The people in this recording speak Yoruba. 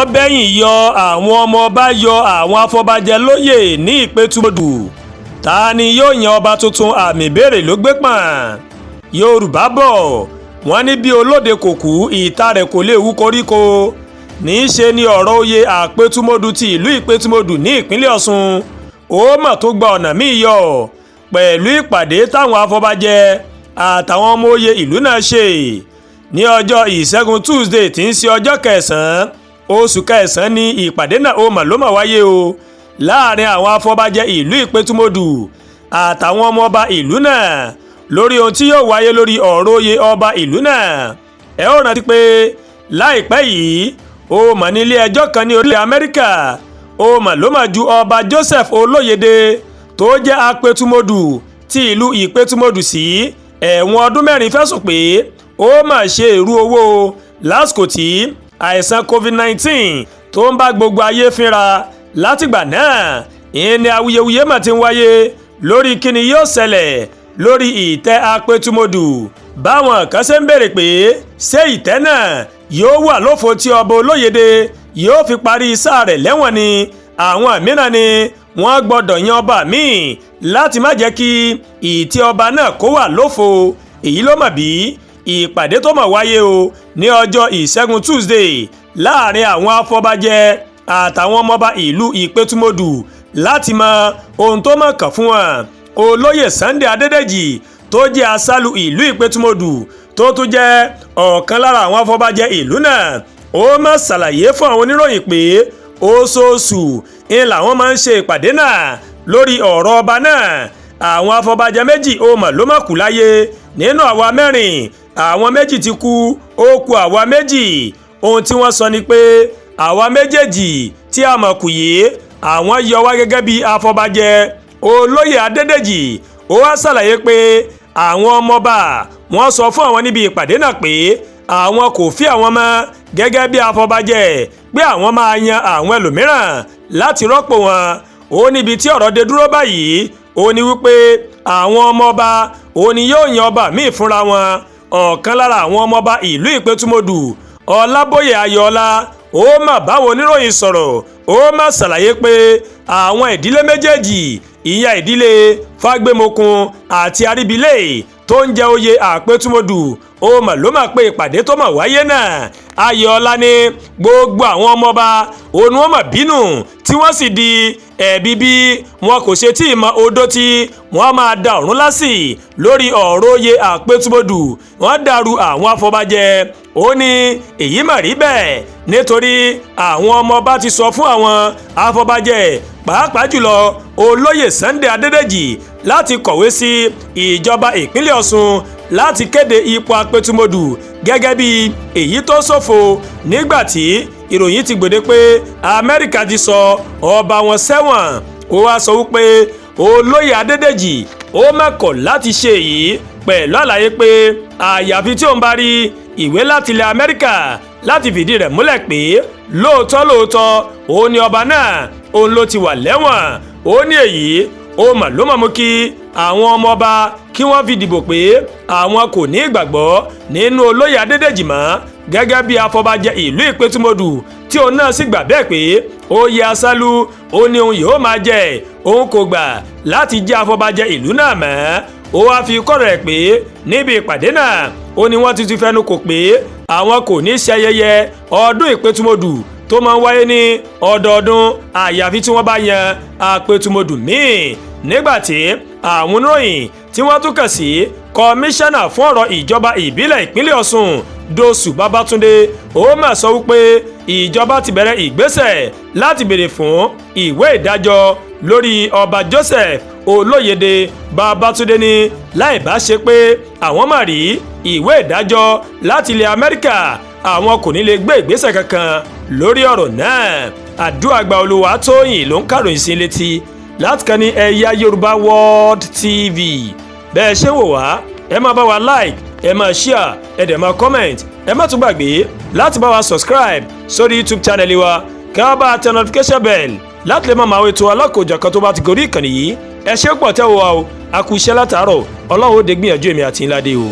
Ọ̀rọ̀ bẹ́yìn yọ, àwọn ọmọ ọba yọ àwọn afọbajẹ lóyè ní Ìpẹ̀tùmọdù. Ta ni yóò yan ọba tuntun? Àmì ìbéèrè ló gbé pọ̀n. Yorùbá bọ̀, wọ́n ní bí olóde kò kú, ìta rẹ̀ kò lè wú koríko. Ní í ṣe ni ọ̀rọ̀ oyè Àpètúmọdù ti ìlú Ìpẹ̀tùmọdù ní ìpínlẹ̀ Ọ̀ṣun ó mọ̀ tó gba ọ̀nà míì yọ pẹ̀lú ìpàdé táwọn afọbajẹ àtàwọn ọmọ oyè ìlú náà ṣe ní ọjọ́ Ìṣẹ́gun Tuesday, tí ń ṣe ọjọ́ kẹsàn-án oṣù kẹsàn-án ní ìpàdé náà. Ó mọ̀ ló mọ̀ wáyé o láàrin àwọn afọbajẹ ìlú Ìpẹ̀tùmọdù àtàwọn ọmọ ọba ìlú náà lórí ohun tí yóò wáyé lórí ọ̀rọ̀ oyè ọba ìlú náà. Ẹ ó rántí pé láìpẹ́ yìí, ó mọ̀ ní ilé ẹjọ́ kan ní orílẹ̀ Amẹ́ríkà ó mọ̀ ló mọ̀ ju Ọba Joseph Olóyèdè tó jẹ́ Apẹ̀tùmọdù ti ìlú Ìpẹ̀tùmọdù sí ẹ̀wọ̀n ọdún 4, fẹ̀sùn pé ó mà ṣe èrú owó lásìkò tí àìsàn COVID-19 tó ń bá gbogbo ayé fínra. Látìgbà náà ìyẹn ni awuyewuye mà ti ń wáyé lórí kíni yóò ṣẹlẹ̀ lórí ìtẹ́ Apẹ̀tùmọdù, báwọn kan ṣe ń béèrè pé ṣé ìtẹ́ náà yóò wà lófo tí Ọba Olóyèdè yóò fi parí sáà rẹ̀ lẹ́wọ̀n ni. Àwọn mìíràn ni wọ́n gbọ́dọ̀ yan ọba míì láti má jẹ́ kí ìtẹ́ ọba náà kó wà lófo. Èyí ló mọ̀ bí ìpàdé tó mọ̀ wáyé o ní ọjọ́ Ìṣẹ́gun Tuesday láàrin àwọn afọbajẹ àtàwọn ọmọọba ìlú Ìpẹ̀tùmọdù láti mọ ohun tó mọ̀ kàn fún wọn. Olóyè Sunday Adédèjì tó jẹ́ asálù ìlú Ìpẹ̀tùmọdù, tó tún jẹ́ ọ̀kan lára àwọn afọbajẹ ìlú náà, ó mọ̀ ṣàlàyé fún àwọn oníròyìn pé oṣooṣù ń làwọn máa ń ṣe ìpàdé náà lórí ọ̀rọ̀ ọba náà. Àwọn afọbajẹ méjì ó mọ̀ ló mọ̀ kú láyé. Nínú àwa mẹ́rin, àwọn méjì ti kú, ó kù àwa méjì. Ohun tí wọ́n sọ ni pé àwa méjèèjì tí a mọ̀ kù yìí, àwọn yọ wá gẹ́gẹ́ bí afọbajẹ. Olóyè Adédèjì ó wá ṣàlàyé pé àwọn ọmọọba wọ́n sọ fún àwọn níbi ìpàdé náà pé àwọn kò fi àwọn mọ́ gẹ́gẹ́ bí afọbajẹ, pé àwọn máa yan àwọn ẹlòmíràn láti rọ́pò wọn. Ó níbi tí ọ̀rọ̀ dé dúró báyìí, ó ní wípé àwọn ọmọọba ó ní yóò yan ọba míì fúnra wọn. Ọ̀kan lára àwọn ọmọọba ìlú Ìpẹ́tùmọdù, Ọlábóyè Ayọ̀ọ́lá, ó mà báwo oníròyìn sọ̀rọ̀. Ó mà ṣàlàyé pé àwọn ìdílé méjèèjì, ìyẹn ìdílé Fágbémokun àti Aríbilé tó ń jẹ oyè Àpẹtùmọdù, ó mà ló mà pé ìpàdé tó mà wáyé náà. Ayọ̀ọ́lá ní gbogbo àwọn ọmọọba òun wọn mà bínú, tí wọ́n sì di ẹ̀bi bí wọn kò ṣe tí ì mọ odó tí wọ́n máa da ọ̀run lásì lórí ọ̀rọ̀ oyè Àpẹtùmọdù. Wọ́n dàrú àwọn afọbajẹ. Ó ní èyí mà rí bẹ́ẹ̀ nítorí àwọn ọmọọba ti sọ fún àwọn afọbajẹ, pàápàá jùlọ Olóyè Sunday Adédèjì, láti kọ̀wé sí ìjọba ìpínlẹ̀ Ọ̀ṣun láti kéde ipò Apẹ̀tùmọdù gẹ́gẹ́ bí èyí tó ṣòfò, nígbà tí ìròyìn ti gbòde pé Amẹ́ríkà ti sọ ọba wọn sẹ́wọ̀n. Ó wá sọ wípé Olóyè Adédèjì ó mẹ́kọ̀ láti ṣe èyí pẹ̀lú àlàyé pé àyàfi tí òun bá rí ìwé láti ilẹ̀ Amẹ́ríkà láti fìdí rẹ̀ múlẹ̀ pé lóòótọ́ lóòótọ́ òun ni ọba náà, òun ló ti wà lẹ́wọ̀n. Ó ní èyí ó mà ló mọ̀ mú kí àwọn ọmọ ọba kí wọ́n fi dìbò pé àwọn kò ní ìgbàgbọ́ nínú Olóyè Adédèjì mọ́ gẹ́gẹ́ bí afọbajẹ ìlú Ìpẹ́tùmọdù, tí òun náà sì gbà bẹ́ẹ̀ pé oyè asálú ó ní òun yóò máa jẹ, òun kò gbà láti jẹ́ afọbajẹ ìlú náà mọ́. Ó wáá fi kọ́rọ̀ ẹ̀ pé níbi ìpàdé náà, ó ní wọ́n ti ti fẹnu kò pé àwọn kò ní ṣe ayẹyẹ ọdún Ìpẹ́tùmọdù tó máa ń wáyé ní ọdọọdún, àyàfi tí wọ́n bá yan Àpètùmọdù míì. Nígbà tí àwọn oníròyìn tí wọ́n tún kàn sí kọmíṣánná fún ọ̀rọ̀ ìjọba ìbílẹ̀ ìpínlẹ̀ Ọ̀ṣun, Dosù Babátúndé, ó mà sọ wípé ìjọba ti bẹ̀rẹ̀ ìgbésẹ̀ láti béèrè fún ìwé ìdájọ́ lórí Ọba Joseph Olóyèdè. Babátúndé ní láì bá ṣe pé àwọn máa rí ìwé ìdájọ́ láti ilẹ̀ Amẹ́ríkà, àwọn kò ní lè gbé ìgbésẹ̀ kankan lórí ọ̀rọ̀ náà. Àdúràgbà Olúwatóyìn ló ń kàròyìn sí létí láti kan ní Ẹ̀yà Yorùbá World TV. Bẹ́ẹ̀ ṣe ń wò wá, ẹ máa bá wa like, ẹ máa share, ẹ dẹ̀ máa comment. Ẹ má tún gbàgbé láti bá wa subscribe sórí YouTube channel wa, kí wọ́n bá tẹ notification bell láti lè máa máa ètò alákòójọ̀kan tó bá ti gorí ìkànnì yìí. Ẹ ṣé pọ̀ tẹ́ wò wá o. A kú iṣẹ́ látàárọ̀. Ọlọ́run ó dé gbìyànjú èmi àti ńlá dé o.